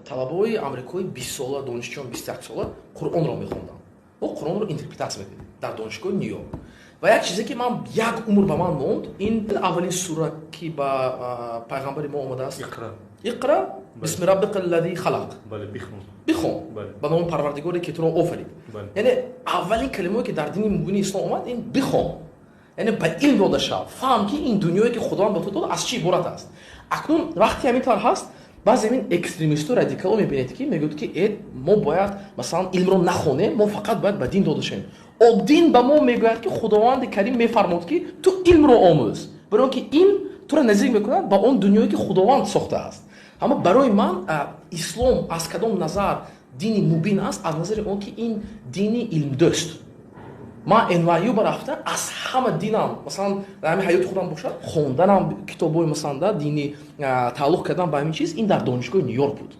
Талабаҳои амрикои 20-сола, донишҷӯён 21-сола Қуръонро мехонданд. Мо Қуръонро интерпретатсия мекардем дар донишгоҳи Ню-Йорк. Ва як чизе, ки ман як умр ба ман монд, ин аввалин сура, ки ба пайғамбари мо омадааст: «Иқра бисми раббика аллази халақ». Бихон ба номи Парвардигоре, ки туро офарид. Яъне аввалин калимае, ки дар дини мубини ислом омад, ин «бихон», яъне ба илм дода шав, фаҳм, ки ин дунёе, ки Худованд ба ту дод, аз чӣ иборат аст. Акнун вақте ҳамин тавр ҳаст, баъзе ҳамин экстремисту радикало мебинед, ки мегӯяд, ки мо бояд, масалан, илмро нахонем, мо фақат бояд ба дин дода шавем. О, дин ба мо мегӯяд, ки Худованди Карим мефармод, ки ту илмро омӯз, барои он ки илм туро наздик мекунад ба он дунёе, ки Худованд сохтааст. Аммо барои ман ислом аз кадом назар дини мубин аст? Аз назари он ки ин дини илмдӯст. Ман NYU барафта, аз ҳама динам, масалан, дар ҳамин ҳаёти худам бошад, хонданам китобҳои, масалан, да дини тааллуқ кардан ба ҳамин чиз, ин дар донишгоҳи Ню-Йорк буд.